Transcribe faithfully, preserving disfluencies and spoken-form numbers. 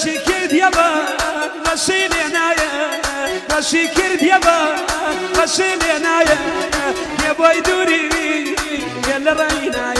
Rashikir diaba, rashile naya, rashikir diaba, rashile naya, ke boy duri, ke laraina.